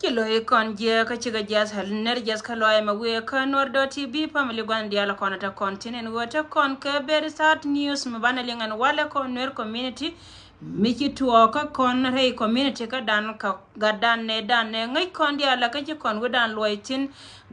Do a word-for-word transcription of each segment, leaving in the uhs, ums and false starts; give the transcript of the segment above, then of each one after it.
Ci lo̱c kɔn jiɛ kä cikɛ jiath ner jiath kä lɔaac mɛ wiee kä Nuer dot T V family gua̱n diaal kɔn ɛ te kɔn tin ɛn ɣöö te kɔn kɛ very sad news mi banɛ liŋ ɛn walɛ kɔn Nuer community. Mi ci tuɔɔk kä kɔn rɛy community kä dan kä gatdan nɛ dan nɛ ŋäc kɔn diaal kä ci kɔn wi̱dan luɔc thi̱n.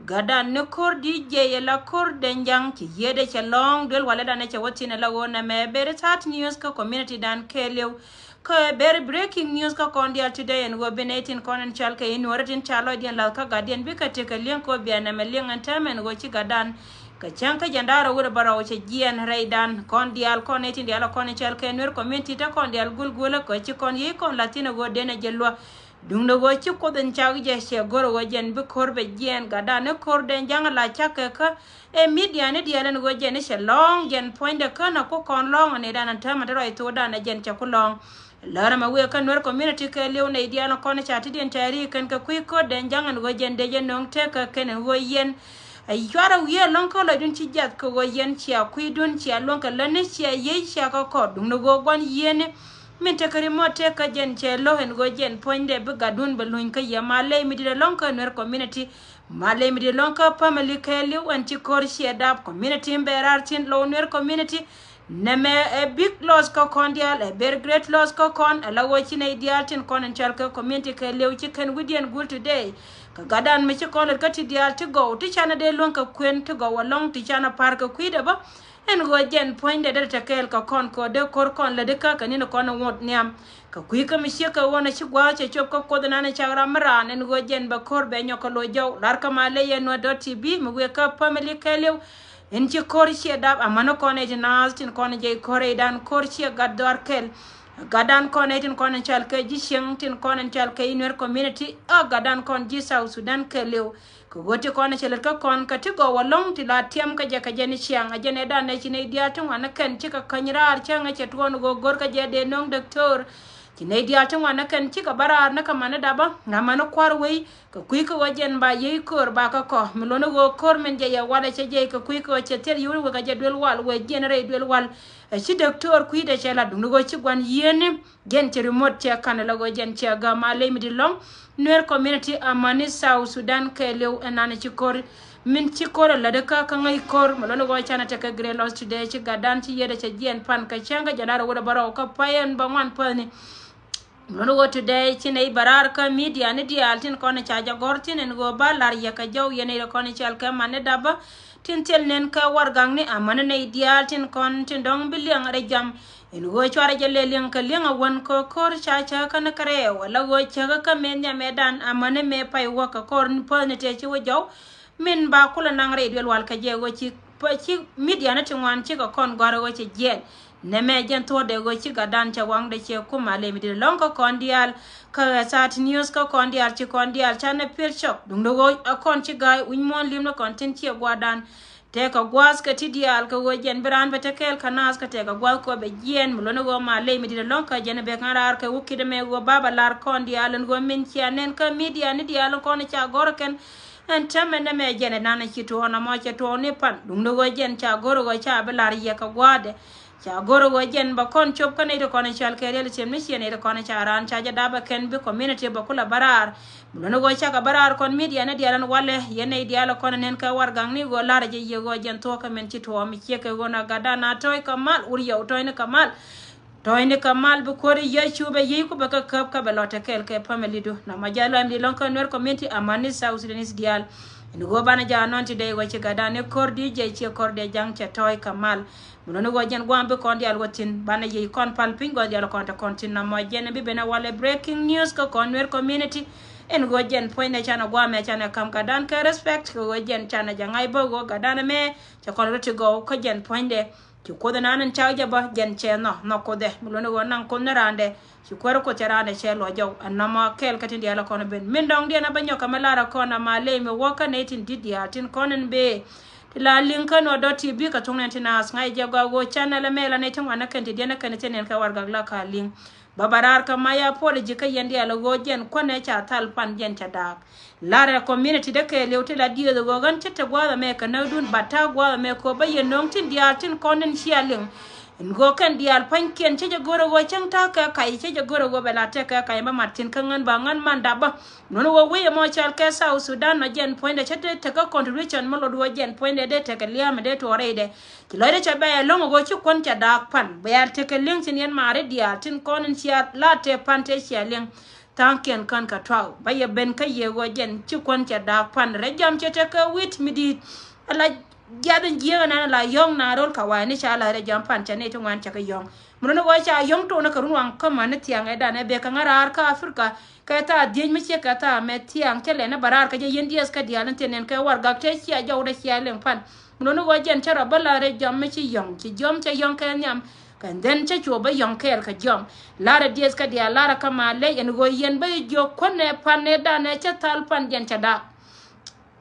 Gatdan ni ko̱r di jiɛc ɛ la ko̱r Dɛŋ Ja̱ŋ ci yiëëdɛ cɛ lɔ̱ɔ̱ŋ duel walɛ dan ɛ cɛ wä thi̱n ɛ la ɣöö nɛmɛ very sad news kä community dan kɛɛliw. Kä very breaking news kä kɔn diaal today ɛn ɣöö bi nɛy tin kɔn ɛn cal kɛ i̱ Nuäärä tin ca lɔcdiɛn la̱th kä gatdiɛn bikɛ tekɛ li̱eŋ kɛ ɣöö bia nɛmɛ li̱eŋ ɛn täämɛ ɛn ɣöö ci gatdan kɛ cäŋ kä jiɛn da̱ŋ rɛw wi̱cdɛ bärɔw cɛ jiɛɛn rɛydan kɔn diaal kɔn nɛy tin diaal ɛ kɔn ɛn cal kɛ Nuer community te kɔn diaal gulgulä kɛ ci kɔn yiëë kɔn la̱th thi̱n ɛ ɣöö den ɛ jɛ luäk. Duundɛ ɣöö ci Kuoth in cak jɛ cɛ go̱r ɣöö jɛn bi ko̱r bɛ jiɛɛn gatdan ni ko̱r Dɛŋ Ja̱ŋ la cak kɛ kä ɛ media ni diaal ɛn ɣöö jɛn i̱ cɛ lɔ̱ɔ̱ŋ jɛn puɔ̱nydɛ känɛ ku kɔn lɔ̱ɔ̱ŋ ɛ nɛy dan ɛn täämɛ te rɔy thokdan ɛ jɛn cɛ ku lɔ̱ɔ̱ŋ. Lärä mɛ wëë kä Nuer community kɛ li̱w nɛy diaal ɛn kɔn ca ti diɛn ca ri kɛn kɛ kui̱ ko̱r Dɛŋ Ja̱ŋ ɛn ɣöö jɛn dee jɛ nööŋ tekɛ kɛn ɛn ɣöö yɛn ɛ cuarɛ wiee ɛlɔ̱ŋ kä lɔcdun ci jiath kɛ ɣöö yɛn cia kui̱dun cia luäŋ kɛ lätni cia yiey cia kä kɔr duundɛ ɣöö gua̱n yiëëni. Min tekɛ rimot tekɛ jɛn cɛ lo̱k ɛn ɣöö jɛn puɔ̱nydɛ bi gatdun bɛ luny kä yɛ ma ley mi di̱t ɛlɔ̱ŋ kä Nuer community. Ma ley mi di̱t ɛlɔ̱ŋ kä family kɛɛliw ɛn ci ko̱r ciɛ dap community in bɛ raar thi̱n low Nuer community. Nɛmɛ ɛ big loss kä kɔn diaal ɛ very great loss kä kɔn ɛ la ɣöö ci nɛy diaal tin kɔn ɛn cɔal kɛ community kɛɛliw ci kɛn wi̱diɛn gul today. Kɛ gatdan mi ci kɔn lät kä ti diaal ti gɔw ti canɛ dee luäŋ kɛ kuën ti gɔw ɛlɔ̱ŋ ti canɛ pa̱r kɛ kui̱dɛ bä. Ɛn ɣöö jɛn puɔ̱nydɛ derɛ te kɛɛl kɛ kɔn kɛ ɣöö dee ko̱r kɔn lätdi kä kɛ ni̱n kɔn ŋot nhiam. Kɛ kui̱ kä mi ciek kɛ ɣöö nɛ ci gua̱a̱th cɛ cop kä Kuoth ɛnan ɛ cak ram mi raan ɛn ɣöö jɛn bɛ ko̱r bɛ nyɔk kɛ loc jɔw. Lar kä ma ley yɛn Nuer dot T V mi wëë kä family kɛɛliw. Ɛn ci ko̱r ciɛ dap amäni kɔn ɛ ti naath tin kɔn jɛ ko̱r ɛ idan ko̱r ciɛ gat dhɔaar kɛl. Gatdan kɔn ɛ tin kɔn ɛn cɔal kɛ ji̱ cieŋ tin kɔn ɛn cɔal kɛ i̱ Nuer community. A gatdan kɔn ji̱ South Sudan kɛɛliw. Kɛ ɣöö ti kɔn cɛ lät kä kɔn kɛ ti gɔw ɛlɔ̱ŋ ti la tiɛm kä jɛ kɛ jɛ ni ciaŋ ɛ jɛ nɛy dan nɛ ci nɛy diaal ti ŋuan ni kɛn cikɛ käny raar cäŋ ɛ cɛ tuɔɔn ɣöö go̱r kä jɛ dee nöŋ däktoor. Ci nɛy diaal ti ŋuan ni kɛn cikɛ bä raar ni kɛ mani dapä ŋa̱ mani kua̱r wei kɛ kui̱ kä ɣöö jɛn ba yiey ko̱r ba kä kɔ mi luɔ̱ni ɣöö ko̱r min jɛ yɛ walɛ cɛ jɛ kɛ kui̱ kä ɣöö cɛ thil yiwni wekɛ jɛ duel wal wee jiɛn rɛy duel wal. Ɛ ci däktoor kui̱dɛ cɛ la duŋni ɣöö ci gua̱n yiëëni. Jɛn cɛ remote cɛ kanɛ la ɣöö jɛn cɛ gäm a ley mi di̱t ɛlɔ̱ŋ. Nuer community amäni South Sudan kɛɛliw ɛnan ci ko̱r min ci ko̱r ɛ lätdi kä kä ŋäc ko̱r mi luɔ̱ni ɣöö canɛ tekɛ great loss today ci gatdan ci yiëëdɛ cɛ jiɛn pan kɛ cäŋ kä jiɛn da̱ŋ rɛw wi̱cdɛ bärɔw kä pay ɛn bä ŋuan päthni. Mi luɔ̱ni ɣöö today ci nɛy bɛ raar kä media ni diaal tin kɔn ca jɛ gɔ̱r tin ɛn ɣöö ba la̱r yɛ kɛ jɔw yɛn nɛy kɔn cɔal kɛ mani dapä. Tin thil nɛn kɛ warɛgakni amäni nɛy diaal tin kɔn tin dɔ̱ŋ bi liɛŋ rɛy jam. Ɛn ɣöö cuarɛ jɛ lɛ liɛŋ kɛ liɛŋ a wän kɛ ko̱r ca cä kä ni kɛ rɛɛw ala ɣöö cäkä kä mëë nhiamɛ dan amäni mëë pay wä kɛ ko̱r ni päthni tëë ci wä jɔw. Min ba kulɛ naŋ rɛy duel wal kɛ jɛ ɣöö ci pä ci media ni ti ŋuan cikɛ kɔn gɔ̱a̱r ɣöö cɛ jiɛɛn. Nɛmɛ jɛn thuɔ̱ɔ̱dɛ ɣöö ci gatdan cɛ waŋdɛ cɛ kum a lɛ mi di̱t ɛlɔ̱ŋ kä kɔn diaal. Kä ɛ sad news kä kɔn diaal ci kɔn diaal canɛ pi̱el cɔk duŋdɛ ɣöö ɛ kɔn ci ga̱a̱c wi̱c muɔ̱ɔ̱n li̱m ni kɔn tin ciɛ gua̱a̱rdan. Tëëkɛ gua̱a̱th kɛ ti diaal kɛ ɣöö jɛn bi raan bɛ te kɛɛl kä naath kä tëëkɛ gua̱a̱th kɛ ɣöö bɛ jiɛɛn mi luɔ̱ni ɣöö ma ley mi di̱t ɛlɔ̱ŋ kä jɛn ɛ bek ɣän raar kɛ wä ki̱t ɛmɛ ɣöö ba bɛ lar kɔn diaal ɛn ɣöö min cia nɛn kä media ni diaal kɔn ca gɔ̱r kɛn. Ɛn täämɛ nɛmɛ jɛn ɛ nan ɛ ci tuɔɔk nɔmɔ cɛ tuɔɔk ni pan duŋdɛ ɣöö jɛn ca go̱r ɣöö ca bi lar yɛ kɛ gua̱a̱thdɛ. Ca go̱r ɣöö jɛn bɛ kɔn cop kä nɛy ti kɔn cɔal kɛ riɛl tiɛm ni ciɛ nɛy ti kɔn ca raan ca jɛ dap ɛ kɛn bi community bɛ kulɛ bä raar. Mi luɔ̱ni ɣöö cakɛ bä raar kɔn media ni diaal ɛn walɛ yɛn nɛy diaal ɛ kɔn ɛ nɛn kɛ warɛgakni ɣöö la̱rä jɛ yiëë ɣöö jɛn thuɔ̱k kɛ min ci tuɔɔk mi ciek kɛ ɣöö na gatdan a tɔ̱ɔ̱c kɛ mal wur yɛw tɔ̱ɔ̱cni kɛ mal. Tɔ̱ɔ̱cni kɛ mal bi kuäär i̱ Yecu bɛ yiëëc ku bɛ kɛ käp kä bɛ lɔ te kɛɛl kɛ family du. Nɔmɔ jɛ lɔcni di̱t ɛlɔ̱ŋ kä Nuer community amäni South Sudanese diaal. Ɛn ɣöö banɛ jɛ anɔ̱ɔ̱ŋ ti dee ɣöö ci gatdan ni ko̱r di jɛ ciɛ ko̱r dee ja̱ŋ cɛ tɔ̱ɔ̱c kɛ mal. Mi luɔ̱ni ɣöö jɛn gua̱a̱m bi kɔn diaal wä thi̱n banɛ yiëë kɔn pal piny gua̱a̱th diaal kɔn te kɔn thi̱n nɔmɔ jɛn bi ben ɛ walɛ breaking news kä kɔn Nuer community. Ɛn ɣöö jɛn puɔ̱nydɛ canɛ gua̱a̱mɛ canɛ ka̱m gatdan kɛ respect kɛ ɣöö jɛn canɛ jɛ ŋa̱c bä ɣöö gatdan ɛmɛ cɛ kɔn rɔ ti gɔw kä jɛn puɔ̱nydɛ. Ci Kuoth ɛnan in cak jɛ bä jɛn cɛ nhɔk nhɔk Kuothɛ mi luɔ̱ni ɣöö naŋ Kuoth ni raandɛ. Ci kuäär Kuoth cɛ raandɛ cɛ luɔc jɔw ɛn nɔmɔ kɛɛl kä tin diaal kɔn ben min dɔ̱ŋ diɛn a bä nyɔk kɛ mi lar ɛ kɔn ama ley mi wä kä nɛy tin di̱t diaal tin kɔn in bëë. Ti la liŋ kä Nuer dot T V kɛ thuŋ nɛn ti naath ŋa̱c jɛ gɔaa ɣöö canɛl ɛmɛ la nɛy ti ŋuan ni kɛn ti diɛn ni kɛn ti nɛn kɛ warɛgak la ka liŋ. Bä bä raar kä my apology kä yɛn diaal ɣöö jɛn kuänɛ ca thal pan jɛn ca daak. Larɛ community dee kɛɛliw ti la dieth ɣöö ɣän ce̱t te gua̱a̱th ɛmɛ kɛ näkdun but ta̱a̱ gua̱a̱th ɛmɛ kɛ ɣöö bä yɛ nöŋ tin diaal tin kɔn in cia liŋ. Ɛn ɣöö kɛn diaal pa̱nykiɛn cä jɛ go̱r ɛ ɣöö cäŋ ta̱a̱ kɛ kac, cä jɛ go̱r ɛ ɣöö bɛ la tɛk kɛ kac bä mat thi̱n kä ŋän ba ŋän man dap bä. Mun ɣöö wec ɛmɔ cɔal kɛ South Sudan nɔ jɛn puɔ̱nydɛ cä te tekɛ contribution mi lot ɣöö jɛn puɔ̱nydɛ dee tekɛ lia̱a̱mɛ dee tuɔɔk rɛydɛ. Ci lɔcdɛ cɛ bɛ̈ɛ̈c ɛlɔ̱ŋ ɛ ɣöö ci kuɔn cɛ daak pan bɛ yɛl tekɛ li̱eŋ tin yɛn maari diaal tin kɔn in cia la tëë pan tëë cia li̱eŋ. Tha̱a̱ŋkiɛn kän kɛ tuak bä yɛ ben kä yɛ ɣöö jɛn ci kuɔn cɛ daak pan rɛy jam cɛ tekɛ wi̱t mi di̱i̱t. Ala jiath in jiääk ɛnɛn ala yɔ̱ŋ na ro̱l kɛ wa̱a̱ ni ca la rɛy jam pan cɛ ni ti ŋuan cɛ kɛ yɔ̱ŋ. Mun ni ɣöö ca yɔ̱ŋ to̱n kɛ run waŋ kä män ni thiaŋ ɛ dan ɛ bek kɛ ŋä raar kä Africa. Kɛ tha̱a̱ dhiec mi ciek kɛ tha̱a̱ mɛ thiaŋ cɛ lɛn ɛ bä raar kɛ jɛ yɛn diɛth kä diaal in thiɛn nɛn kɛ warɛgak tëë cia jɔwdɛ cia liŋ pan. Mun ni ɣöö jɛn cä rɔ bä la rɛy jam mi ci yɔ̱ŋ ci jiɔm cɛ yɔ̱ŋ kɛ nhiam. Kɛ dhɛn cä cuɔ bä yɔ̱ŋ kɛɛl kɛ jiɔm. Larɛ diɛth kä diaal larɛ kä ma lec ɛn ɣöö yɛn bä i̱ jiök kuän ɛ pan ɛ dan ɛ cä thal pan jɛn cɛ daak.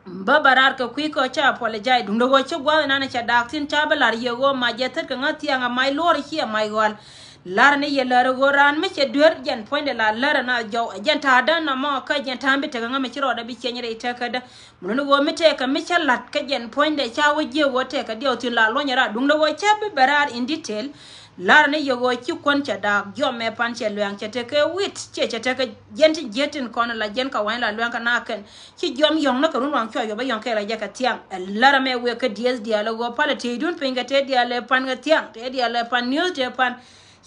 Bä bä raar kɛ kui̱ kä cä apologize duundɛ ɣöö ci gua̱a̱th inan cɛ daak thi̱n ca bä la̱r yɛ ɣöö mac jɛ thät kɛ ŋä thiaŋ ɛ mac luɔ̱ɔ̱r ci ɛ mac ɣɔ̱a̱l. La̱r ni yɛ lär ɣöö raan mi cɛ duer jɛn puɔ̱nydɛ la lär ɛn a jɔw ɛ jɛn ta̱a̱dä nɔmɔ kä jɛn ta̱a̱ bi tekɛ ŋä mi ci rɔɔdɛ bi ciɛny rɛy tekädä. Mun ni ɣöö mi tekɛ mi cä la̱t kä jɛn puɔ̱nydɛ ca wä jiëë ɣöö tekɛ diɛw thi̱n la luɔ̱nyɛ raar duundɛ ɣöö cä bi bɛ raar in detail. La̱r ni yɛ ɣöö ci kuɔn cɛ daak jiɔm ɛ pan cɛ luɛ̈ɛ̈ŋ cɛ tekɛ wi̱t ciɛ cɛ tekɛ jiɛn tin jiet tin kɔn la jiɛn kɛ wa̱ny la luɛ̈ɛ̈ŋ kɛ na kɛn. Ci jiɔm yɔ̱ŋ ni kɛ run waŋ cuɔ yuɔp ɛ yɔ̱ŋ kɛɛl ɛ jɛ kɛ thiaŋ. Ɛ lär ɛmɛ wëë kä diɛth diaal ɛ ɣöö palɛ tëëdun piny kɛ tëë diaal ɛ pan kɛ thiaŋ tëë diaal ɛ pan niöth tëë pan.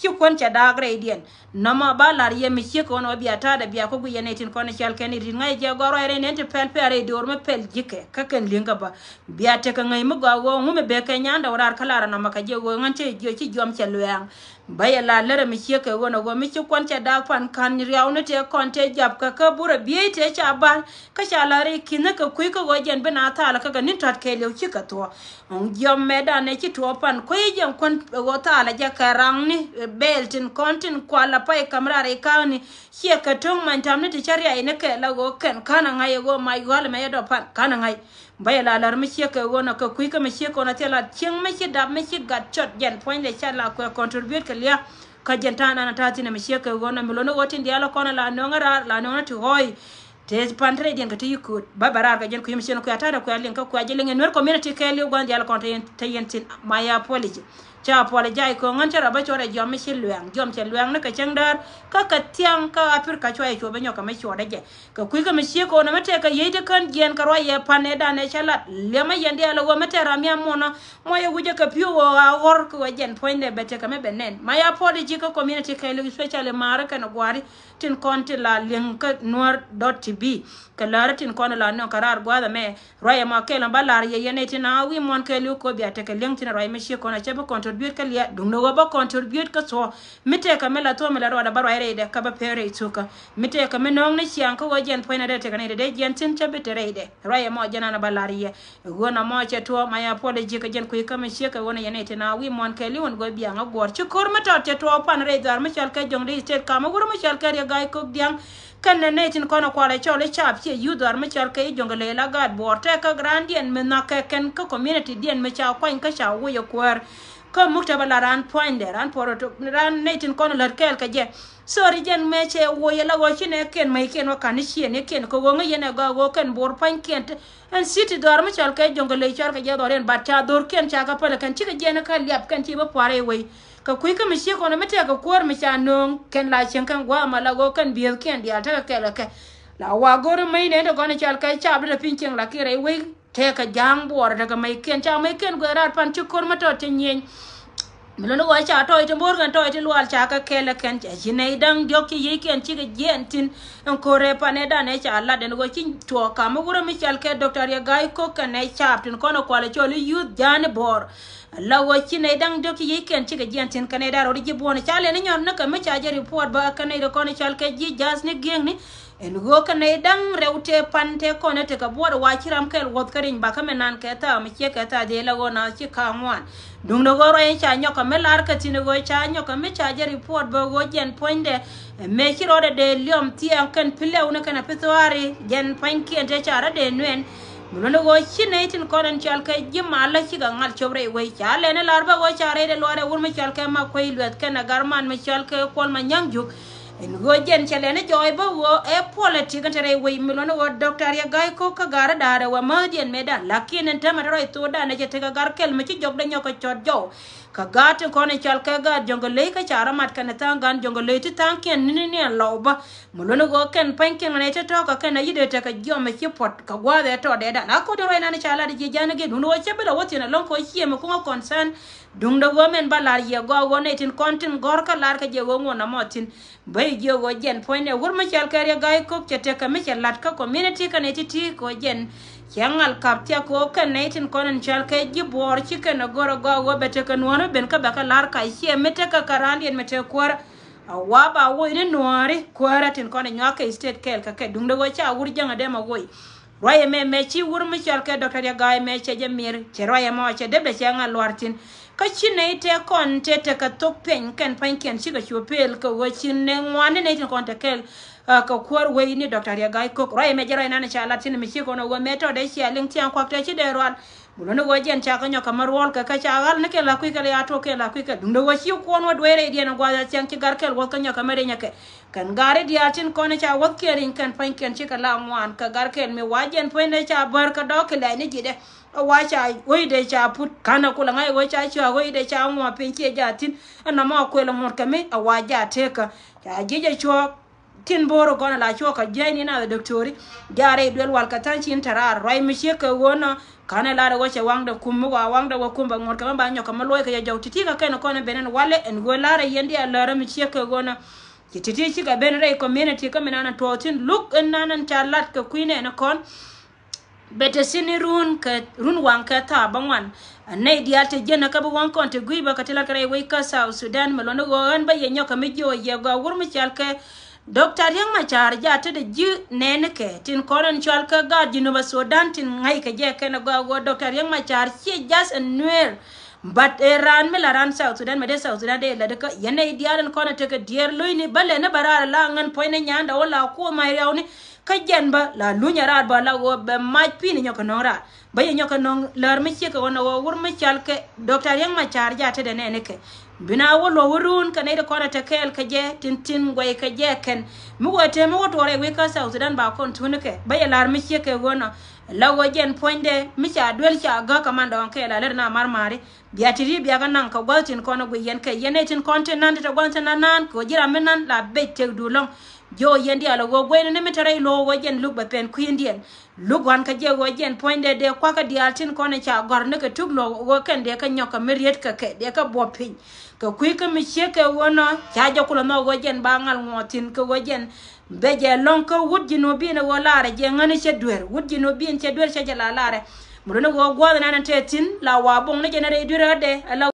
Ci kuɔn cɛ daak rɛydiɛn. Nɔmɔ ba la̱r yɛ mi ciek kɛ ɣöö nɔ bia ta̱a̱dɛ bia kä guic yɛn nɛy tin kɔn cɔal kɛn i̱ ri̱t ŋa̱c jɛ gɔr ruac rɛy nɛn ti pɛl pɛl rɛy do̱r mi pɛl ji̱kɛ kä kɛn li̱eŋ kɛ bä. Bia tekɛ ŋäc mi gɔaa ɣöö ŋu mi bek kɛ nyandɛ wä raar kä la̱r ɛnɔmɔ kɛ jɛ ɣöö ŋän cɛ jiö ci jiɔm cɛ luɛ̈ɛ̈ŋ. Bä yɛ la lärä mi ciek kɛ ɣöö nɔ ɣöö mi ci kuɔn cɛ daak pan ka̱n riaw ni tëë kɔn tëë jap kɛ kä burɛ biey tëë ca bal. Kä ca la rɛy ki̱n ni kɛ kui̱ kä ɣöö jɛn bi na thaal kä kɛ ni̱n tɔ̱t kɛɛliw cikɛ thuɔ̱ɔ̱. Ŋ jiɔm mɛtdan ɛ ci tuɔɔk pan kuäc jɛn kuän ɣöö thaal ɛ jɛ kɛ raŋni bɛɛl tin kɔn tin kual ɛ pay ka̱m raar i̱ ka̱a̱kni. Ciɛ kɛ to̱ŋ many ta̱mni ti cä riac ni kɛ la ɣöö kɛn ka̱n ɛ ŋa̱c ɛ ɣöö mac ɣɔ̱a̱l ɛmɛ yɛ dɔ̱p pan ka̱n ɛ ŋa̱c. Bä yɛ la lär mi ciek kɛ ɣöö nɔ kɛ kui̱ kä mi ciek kɛ ɣöö nɔ thil la cieŋ mi ci dap mi ci gat cɔt jɛn puɔ̱nydɛ ca la kuɛ contribute kɛ lia̱a̱. Kä jɛn ta̱a̱ nan ta̱a̱ thi̱n mi ciek kɛ ɣöö nɔ mi lo̱n i̱ ɣöö tin diaal kɔn la nöŋ raar la nöŋ ti ɣɔ̱ɔ̱y. Te pan te rɛydiɛn kɛ ti yi kööt bä bɛ raar kɛ jɛn kui̱ mi ciek kɛ kui̱ a ta̱a̱ dɛ kui̱ a liŋ kä kui̱ a ji̱ liŋ in nuer community kɛ li̱w gua̱n diaal kɔn te yɛn te yɛn thi̱n. My apology. Ca apologize kɛ ɣöö ŋän cä rɔ bä cuɔt ɛ jiɔm mi ci luɛ̈ɛ̈ŋ jiɔm cɛ luɛ̈ɛ̈ŋ ni kɛ cäŋ däär. Kä kɛ thiaŋ kä Africa cuayɛ cuɔ bä nyɔk kɛ mi cuɔt ɛ jɛ. Kɛ kui̱ kä mi ciek kɛ ɣöö nɔ mi tɛk kɛ yiec ti kän jiɛɛn kɛ ruac yɛ pan ëëdan ëë cä lat liɛmä yɛn diaal ɛ ɣöö mi tɛk ram yɛ muɔ̱nɔ. Muɔ̱c ɛ wi̱cä kɛ pi̱w ɣöö a ɣɔr kɛ ɣöö jɛn puɔ̱nydɛ bɛ tekɛ mi bɛ nɛn. My apology kä community kɛɛliw especially maari kɛnɛ gua̱a̱ri tin kɔn ti la liŋ kä nuäär dot tv. Kɛ läärä tin kɔn la nöŋ kɛ raar gua̱a̱th ɛmɛ. Ruac ɛmɔ kɛl ɛn bä la̱r yɛ yɛn ɛ tin a wi̱i̱ muɔ̱n kɛɛliw kɛ ɣöö bia tekɛ liŋ tin ruac mi ciek kɔn a cä bi contribute kä lia̱a̱ duŋdɛ ɣöö bä contribute kä thuɔ̱ɔ̱. Mi tëëkä mi la thuɔ̱ɔ̱ mi la ruacdä bä ruac rɛydɛ kä bä pɛn rɛy thukä. Mi tëëkä mi nööŋni ciaŋ kä ɣöö jɛn puɔ̱nydɛ dee tekɛ nɛy dee jiɛn thi̱n cä bi te rɛydɛ. Ruac ɛmɔ jɛn an a bä la̱r yɛ. Ɛ ɣöö nɔmɔ cɛ tuɔɔk, my apology kɛ jɛn kui̱ kä mi ciek kɛ ɣöö nɔ yɛn nɛy tin a wi̱i̱ muɔ̱n kɛɛliw ɛn ɣöö biaŋ a guɔ̱ɔ̱r ci ko̱r mi tɔt cɛ tuɔɔk pan rɛy dhɔaar mi cɔal kɛ Jɔŋdɛy State ka̱m ɛ wur mi cɔal kɛ Riɛk Ga̱a̱c Kok Diaŋ. Kɛn nɛ nɛy tin kɔn ɛ kualɛ cɔl i̱ caap ciɛ yuth dhɔaar mi cɔal kɛ i̱ Jɔŋlɛy la gaat buɔɔr tɛk kä raandiɛn mi nhɔakɛ kɛn kä community diɛn mi ca kuany kä ca woc ɛ kuäär. Kä muk tɛ bä la raan puɔ̱nydɛ raan puɔ̱rä raan nɛy tin kɔn lät kɛɛl kɛ jɛ. Sorry jɛn mɛ cɛ woc ɛ la ɣöö ci nɛ kiɛn mäc kiɛn wä ka̱n i̱ ciɛn i̱ kiɛn kɛ ɣöö ŋäc yɛn ɛ gɔaa ɣöö kɛn bo̱r pua̱ny kiɛn. Ɛn city dhɔr mi cɔl kɛ Jɔŋlɛy cɔl kɛ jɛ dhɔr yɛn bat ca dhor kiɛn ca kɛ päl kɛn cikɛ jiɛn kä liap kɛn ci bä pua̱r i̱ wei. Kɛ kui̱ kä mi ciek kɔn mi tɛk kɛ kuäär mi ca nööŋ kɛn la cieŋ kɛn gua̱a̱ ma la ɣöö kɛn bieth kiɛn diaal tekɛ kɛl kɛ kɛ. La wa go̱r i̱ mäc nɛn ti gɔn i̱ cɔl kɛ cap di te piny cieŋ la kiɛn rɛy wei. Tëëkɛ ja̱a̱ŋ buɔɔr tëëkɛ mɛykiɛn ca mɛykiɛn guɛ raar pan ci ko̱r mi tɔt cɛ nyieny. Mi luni ɣɔɔ ca tɔɔc ti mo̱o̱r kɛn tɔɔc ti luaal ca kɛ kɛl ɛ kɛn cɛ ci nɛy da̱ŋ diɔ̱k ci yiëëkiɛn cikɛ jiɛɛn thi̱n. Ɛn ko̱r ɛ pan ɛ dan ɛ ca lat ɛn ɣɔɔ ci tuɔɔk kam mi wurɛ mi cɔal kɛ Doctor Riɛk Ga̱a̱c Kok kɛn ɛ caap tin kɔn ɛ kual ɛ cɔl i̱ youth ja̱a̱n i̱ buɔɔr. La ɣɔɔ ci nɛy da̱ŋ diɔ̱k ci yiëëkiɛn cikɛ jiɛɛn thi̱n kɛn ɛ dan rɔɔd i̱ ji̱ buɔ̱n ca lɛn i̱ nyɔr ni kɛ mi ca jɛ report bä kɛn nɛy ti kɔn ɛ cɔal kɛ ji̱ ja̱a̱th ni gi̱eŋni. Ɛn ɣöö kä nɛy da̱ŋ rɛw tëë pan tëë kɔn ɛ tekɛ buɔt ɛ wa ci ram kɛl wuɔ̱th kä riny bakä mi nan kɛ thaak mi ciek kɛ thaak dhieec la ɣöö naath ci ka̱a̱ŋ ŋuan. Duundɛ ɣöö ruac in ca nyɔk kɛ mi lar kɛ thi̱n ɣöö ca nyɔk kɛ mi ca jɛ report bä ɣöö jɛn puɔ̱nydɛ. Ɛ mëë ci rɔɔdɛ dee liɔm thiaŋ kɛn pi lɛw ni kɛn ɛ pi thuaari jɛn pua̱nykiɛn tëë ca rɔɔdɛ nuɛn. Mi luɔ̱n ɣöö ci nɛy tin kɔn ɛn cɔal kɛ ji̱ malä cikɛ ŋa̱l cop rɛy wec ca lɛn in lar bä ɣöö ca rɛydɛ luaarɛ wur mi cɔal kɛ ma kuec luɛth kɛn ɛ garman mi cɔal kɛ kuɔl ma nyäŋ juk. Ɛn ɣöö jɛn cɛ lɛn i̱ jɔɔc bä ɣöö ɛ politik ɛn te rɛy wec mi luɔ̱n i̱ ɣöö Doctor Riek Gai Kok kä ga̱r i̱ da̱a̱r ɛ wä määthdiɛn mëëdan, lakin ɛn täämɛ te rɔy thokdan ɛ cɛ tekɛ ga̱r kɛl mi ci jɔkdɛ nyɔk kɛ cɔt jɔw. Kɛ ga̱a̱t tin kɔn in cɔal kɛ ga̱a̱t Jɔŋgɛ Ley kä ca rɔ mat kɛn ɛ tha̱a̱ŋ ga̱a̱n Jɔŋgɛ Ley ti tha̱a̱ŋkiɛn ni̱n niɛn lɔw bä. Mi luɔ̱n i̱ ɣöö kɛn pa̱nykiɛn ŋän ɛ te tɔ̱ kɛ kɛn ɛ yi̱t ɛ tekɛ jiɔm ɛ ci puɔt kɛ gua̱a̱th ɛ tɔɔdɛɛdan. A ko̱t in ruac nan i̱ ca lat i̱ ji̱ ja̱a̱n i̱ gi̱n wun ɣöö cä bi lɛ wä thi̱n ɛ lɔ̱ŋ kɛ ɣöö ciëë mi kuŋä concern. Duundɛ ɣöö mɛn ba la̱r yɛ gɔaa ɣöö nɛy tin kɔn tin gɔ̱r kä la̱r kɛ jɛ ɣöö ŋuɔ̱n ɛmɔ thi̱n. Bä i̱ jiök ɣöö jɛn puɔ̱nydɛ wur mi cɔal kɛ Riek Gai Kok cɛ tekɛ mi cɛ la̱t kä community kä nɛy ti̱ti̱ kɛ ɣöö jɛn cɛ ŋal ka̱p thiak kɛ ɣöö kɛn nɛy tin kɔn in cɔal kɛ ji̱ Buɔɔr ci kɛn ɛ gör ɛ gɔaa ɣöö bɛ tekɛ nuɔ̱ɔ̱r mi ben kä bɛ kɛ la̱r kac ciɛ mi tekɛ kɛ raandiɛn mi te kuäärä. A wa ba woc ni nuɔ̱ɔ̱ri kuäärä tin kɔn in nyuak kɛ state kɛɛl kɛ kɛ duundɛ ɣöö ca wur jäŋ ɛ dee mɛ woc. Ruac ɛmɛ mɛ ci wur mi cɔal kɛ Doctor Riek Gai mɛ cɛ jɛ mir cɛ ruac ɛmɔ cɛ dee bɛ cɛ ŋa luaar thi̱n. Kä ci nɛy tëë kɔn tëë tekɛ thok piɛny kɛn pa̱nykiɛn cikɛ cu pel kɛ ɣöö ci nɛ ŋuan ni nɛy tin kɔn te kɛl. Kɛ kuäär wec ni Doctor Riek Gai Kok ruac ɛmɛ jɛ ruac nan ca lat thi̱n mi ci kɔn ɛ ɣöö mɛ tɔt dee cia liŋ thiaŋ kuak tëë ci dee rual. Mun ni ɣöö jɛn ca kɛ nyɔk kɛ mɛ ruɔl kɛ kɛ ca ɣal ni kɛn la kui̱ kɛ la ya tuɔk kɛn la kui̱ kɛ duundɛ ɣöö ci kuɔn wä duee rɛydiɛn ɛ gua̱th ɛ thiaŋ ci gar kɛl wäth kä nyɔk kɛ mɛ riny ɛ kɛ. Kɛn gari diaal tin kɔn ca wäth kiɛ riny kɛn pa̱nykiɛn cikɛ la ŋuan kɛ gar kɛl mi wa jɛn puɔ̱nydɛ ca bär kɛ dɔɔk kɛ lɛc ni ji̱dɛ. A wa ca ɣöcdɛ ca put ka̱n a kulɛ ŋa̱c ɣöö ca cua ɣöcdɛ ca ŋuɔ piny ciɛ ja thi̱n. Ɛn nɔmɔ a kuël ŋuɔ̱t kɛ mi a wa ja tekä ca ji̱ jɛ cuɔɔk. Tin bo̱o̱r kɔn a la cuɔɔk kɛ jiɛc ni nath doktori. Ja rɛy duel wal kɛ tha̱a̱ŋ cin te raar ruac mi ciek kɛ ɣöö nɔ. Ka̱n a lar ɣöö cɛ waŋdɛ kum mi wa waŋdɛ wä kum bɛ ŋuɔ̱t kɛ mi ba nyɔk kɛ mi luɔc kɛ jɛ jɔk ti̱ti̱ kɛ kɛn kɔn a ben ɛn walɛ ɛn ɣöö lar a yɛn diaal lär mi ciek kɛ ɣöö nɔ. Ci ti̱ti̱ cikɛ ben rɛy community kä mi nan an tuɔɔk thi̱n luk in nan an ca lat kɛ kui̱ nɛɛni kɔn. Bɛ te thi̱n run kɛ run waŋ kɛ thaap bä ŋuan. Nɛy diaal te jiɛn kä bi waŋ kɔn te gui̱i̱ bä kɛ ti lat kɛ rɛy wec kä South Sudan mi luɔ̱n i̱ ɣöö ɣän bä yɛ nyɔk kɛ mi jiöö yɛ gɔaa wur mi cɔal kɛ Doctor Riek Machar ja te de ji̱ nɛɛni kɛ tin kɔn in cɔal kɛ gaat Jinub Sudan tin ŋa̱c kɛ jɛ kɛn ɛ gɔaa ɣöö Doctor Riek Machar ciɛ jath ɛn Nuer. But ɛ raan mi la raan South Sudan mɛ dee South Sudan dee la dee kä yɛn nɛy diaal in kɔn in tekɛ diɛɛr lo̱cni bä lɛ ni bä raar la ŋän puɔ̱ny ni nyaanda wä la kuɔth ma riawni. Kä jɛn bä la luny a raar bä la ɣöö bɛ mac pi̱n inyɔk kɛ nɔŋ raar bä yɛ nyɔk kɛ nɔŋ lär mi ciek kɛ ɣöö nɛ ɣöö wur mi cal kɛ Doctor Riek Machar ja tetdɛ nɛɛni kɛ. Bi na wä luɔ̱k wä ruun kɛ nɛy ti kɔn in te kɛɛl kɛ jɛ tin tin guɛy kɛ jɛ kɛn mi wä te mi wä tuɔɔr ɛ wi̱i̱ kä South Sudan ba kɔn tuuni kɛ bä yɛ la̱r mi ciek kɛ ɣöö nɔ. La ɣöö jɛn puɔ̱nydɛ mi ca duel ca gäk kɛ man dɔɔŋ kɛɛl a lät na mar mari. Bia ti̱ti̱ bia kɛ naŋ kɛ gua̱th tin kɔn ɛ guiy yɛn kɛ yɛn ɛ tin kɔn tin nan ti tɛ gua̱th tin nan nan kɛ ɣöö ji̱ ram mi nan la bec tek duut lɔ̱ŋ. Jiɔ yɛn diaal ɛ ɣöö guɛy ni ni mi te rɛy lo̱o̱k ɣöö jɛn luk bɛ pɛn kui̱ndiɛn. Luk ɣɔ̱a̱n kɛ jɛ ɣöö jɛn puɔ̱nydɛ dee kua̱kä diaal tin kɔn ɛ ca gɔ̱r ni kɛ tuk lo̱o̱k ɣöö kɛn dee kɛ nyɔk kɛ mi riet kɛ kɛ dee kɛ buɔ̱p piny. Kɛ kui̱ kä mi ciek kɛ ɣöö nɔ ca jɛ kulɛ nhɔk ɣöö jɛn ba ŋal ŋuɔ̱ɔ̱th thi̱n kɛ ɣöö jɛn bɛ jɛ lɔ̱ŋ kä wut Jinubin ɛ ɣöö laarɛ jɛ ŋäni cɛ duer wut Jinubin cɛ duer cɛ jɛ la laarɛ. Mi runi ɣöö gua̱a̱th ɛn ɛn te thi̱n la wa boŋ ni jɛ ni rɛy duer ɛ dee ɛ la